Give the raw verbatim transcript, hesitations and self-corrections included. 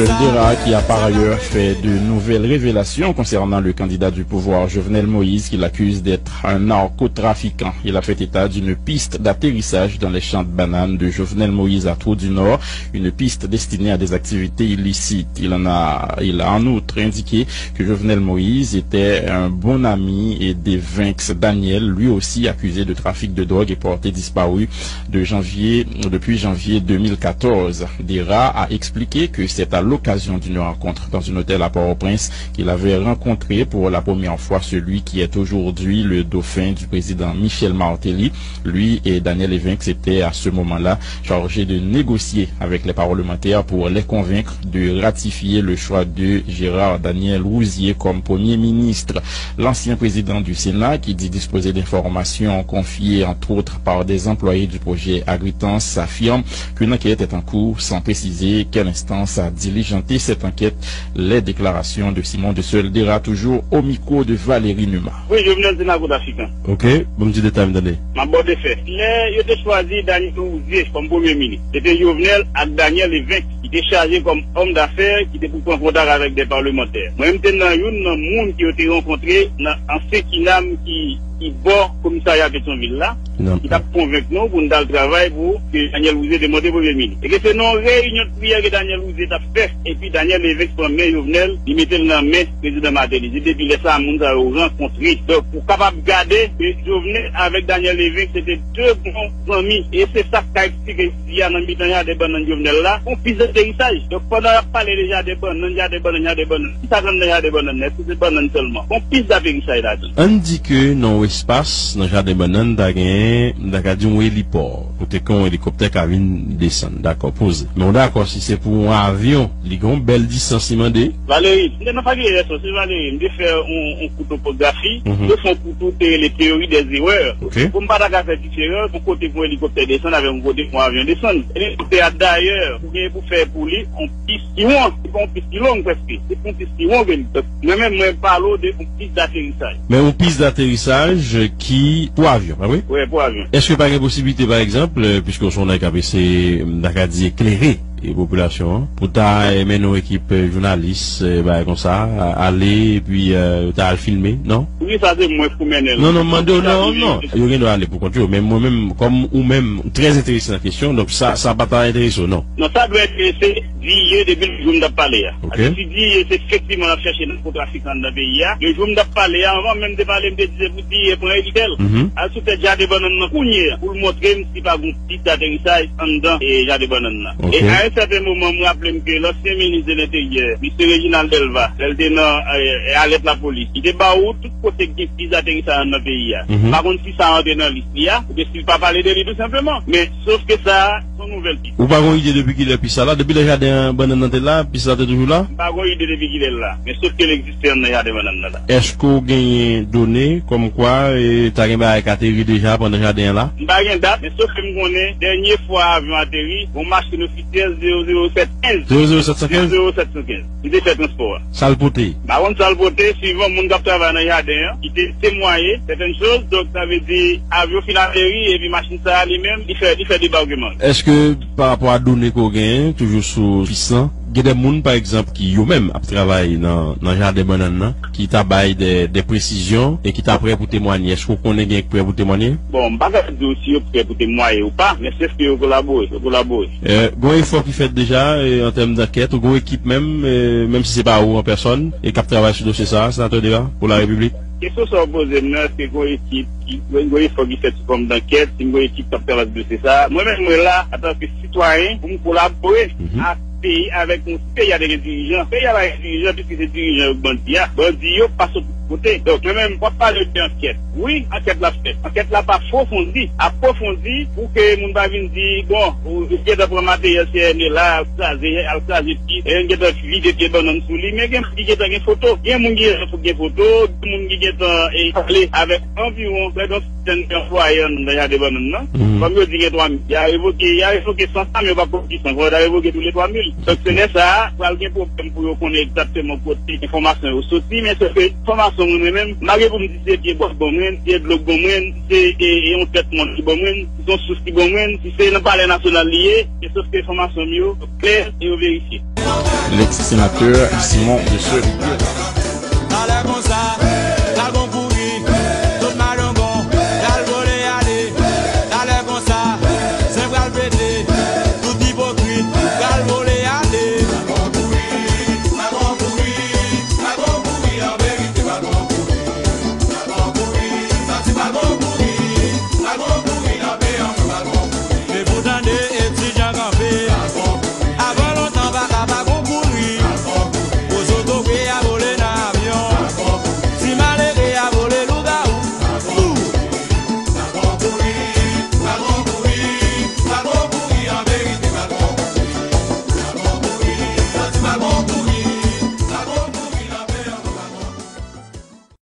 Dera, qui a par ailleurs fait de nouvelles révélations concernant le candidat du pouvoir Jovenel Moïse, qu'il accuse d'être un narcotrafiquant. Il a fait état d'une piste d'atterrissage dans les champs de bananes de Jovenel Moïse à Trou du Nord, une piste destinée à des activités illicites. Il en a, il a en outre indiqué que Jovenel Moïse était un bon ami et d'Evinx Daniel, lui aussi accusé de trafic de drogue et porté disparu de janvier, depuis janvier deux mille quatorze. Dera a expliqué que c'est à l'occasion d'une rencontre dans un hôtel à Port-au-Prince qu'il avait rencontré pour la première fois celui qui est aujourd'hui le dauphin du président Michel Martelly. Lui et Daniel Evinx étaient à ce moment-là chargés de négocier avec les parlementaires pour les convaincre de ratifier le choix de Gérard Daniel Rouzier comme premier ministre. L'ancien président du Sénat, qui dit disposer d'informations confiées entre autres par des employés du projet Agritans, affirme qu'une enquête est en cours sans préciser quelle instance a diligenté cette enquête. Les déclarations de Simon de Seul Dera, toujours au micro de Valérie Numa. Wi, Jovenel se nakotrafikan. Ok, bon, m di detay, m tande. M ap ba w de fè. Lè yo te chwazi Daniel Rouzier kòm premye minis, se te Jovenel ak Daniel Evinx ki te chaje kòm òm dafè ki te pou pran kontak avèk de palmantè. Mwen menm te nan youn nan moun ke yo te rankontre nan ansyen kinam ki, ki bò komisarya Petyonvil la, ki t ap konvenk nou pou n t al travay pou ke Daniel Rouzier te monte premye minis. E ke se nan yon reyinyon de priyè ke Daniel Rouzier t ap fè, epi Daniel Evinx pran men Jovenel, li mete l nan men prezidan Martelly. Se depi lè sa a, moun sa yo rankontre. Donk, ou kapab gade ke Jovenel avèk Daniel Evinx se te de bon zanmi. E se sa k ka eksplike jodi a nan mitan jaden bannann Jovenel la, yon pis daterisaj. Donk, pandan y ap pale de jaden bannann, jaden bannann, jaden bannann, ki sa k anndan jaden bannann nan? Èske se bannann sèlman? Yon pis daterisaj ladan. Ann di ke nan yon espas, nan jaden bannann, ta genyen, m ta ka di yon elipò, kote ke yon elikoptè ka vin desann, dakò, poze. Men w dakò si se pou yon avyon, li gen yon bèl distans li mande. Valéry, m te nan fakilte lèson, se Valéry, m te fè yon, yon kou topografi, m te fè yon kou tou te rele teyori dèz erè. Ok. Pou m pa ta ka fè diferans, yon kote pou elikoptè desann avèk yon kote pou avyon desann. Elikoptè a, dayè, ou gen pou fè pou li yon pis ki won, se pa yon pis ki long prèske, se pa yon pis ki won ke li. Donk, mwen menm, mwen pale w de yon pis daterisaj. Men yon pis daterisaj ki pou avyon, pa vre? Wi, pou avyon. Èske pa gen posiblite, pa egzanp, eh, piske w se yon nèg k ap eseye, m ta ka di, eklere e popilasyon an, pou ta, eh, mennen yon ekip, eh, jounalis, eh, bagay konsa, a-, ale, epi, eh, ta al filme, non? Poukisa se mwen k pou mennen l? Non, non, m mande w, non, non. Yo gen dwa ale pou kont yo, men mwen menm, kòm ou menm, trè enterese nan kesyon, donk sa, sa pa ta enterese w, non? Non, sa dwe enterese D I E depi jou m t ap pale a. Ok. Paske si D I E se efektivman l ap chèche nakotrafikan anndan peyi a, le jou m t ap pale a, anvan menm de pale, m te di se pou D I E pran elikoptè l. Mhm. Al sou tèt jaden bannann nan kounye a, pou l montre m si pa gen pis daterisaj anndan, e, jaden bannann nan. Ok. E a yon sèten moman, m raple m ke lansyen minis de Lenteryè, mesye Reginald Delva, lè l te nan, e, e, alèt lapolis, li te ba ou tout kote k gen pis daterisaj anndan peyi a. Mhm. M pa konn si sa antre nan lis li a, oubyen si l pa pale de li tou senpleman. Men, sof ke sa, se yon nouvèl pis. Ou pa gon ide depi kilè pis sa la? Depi lè jaden an bannann nan te la, pis la te toujou la? M pa gon ide depi kilè l la. Men sof ke l egziste anndan jaden bannann nan la. Èske w genyen done kòmkwa, e, ta gen bagay k ateri deja pandan jaden an la? M pa gen dat, men sof ke m konnen, dènye fwa avyon ateri, yon machin ofisyèl zewo zewo sèt kenz. Zewo zewo sèt san kenz? Zewo zewo sèt san kenz. Li te fè transpò a. Sa l pote? M pa konn sa l pote, swivan moun k ap travay nan jaden an, ki te temwaye sètèn choz, donk sa vle di avyon fin ateri epi machin sa a li menm, li fè, li fè debakman. Èske pa rapò a done ke w genyen, toujou sou pis lan, gen de moun, pa egzanp, ki yo menm ap travay nan, nan jaden bannann nan, ki ta bay de, de presizyon e ki ta prè pou temwanye? Èske w konnen gen prè pou temwanye? Bon, m pa ka di w si yo prè pou temwanye ou pa, men se ke yo kolabore, yo kolabore. Eh, gon efò ki fèt deja, eh, an tèm dankèt, ou gon ekip menm, eh, menm si se pa ou an pèsòn, e k ap travay sou dosye sa a, Senatè Dera, pou la Repiblik? Kesyon sa w poze m nan, èske gon ekip ki, gon, gon efò ki fèt sou fòm dankèt, si m gon ekip k ap travay sou dosye sa a? Mwen menm, mwen la, antanke sitwayen, pou m kolabore ak peyi, avèk yon peyi a te gen dirijan. Peyi a pa gen dirijan, piske se dirijan yo k bandi a. Bandi yo pa sot kote. Donk, mwen menm, w ap pale de ankèt. Wi, ankèt la fèt. Ankèt la pa fwofondi. Apwofondi pou ke moun pa vin di, bon, ou, ou gentan pran materyèl C N E la, al kraze, al kraze pis, e gentan vide pye bannann sou li. Men gen moun ki gentan gen foto. Gen moun ki gentan gen foto, gen moun ki gentan, e, pale avèk anviwon prè de yon sitèn de anplwaye anndan jaden bannann nan. Kòm yo di gen twa mil, y a revoke, y a revoke san sa, men yo p ap revoke san, fò yo ta revoke tou le twa mil. Donk, se lè sa a, pral gen pwoblèm pou yo konnen egzakteman kote enfòmasyon yo soti, men se ke enfòmasyon mwen menm, malgre pou m di se pye bwa k ban mwen, se dlo k ban mwen, se, e, e yon tèt mòn ki ban mwen, se yon sous ki ban mwen, si se nan Palè Nasyonal li ye, men sòf ke enfòmasyon m yo klè e yo verifye. L'ex-sénateur Simon Desir Rivière.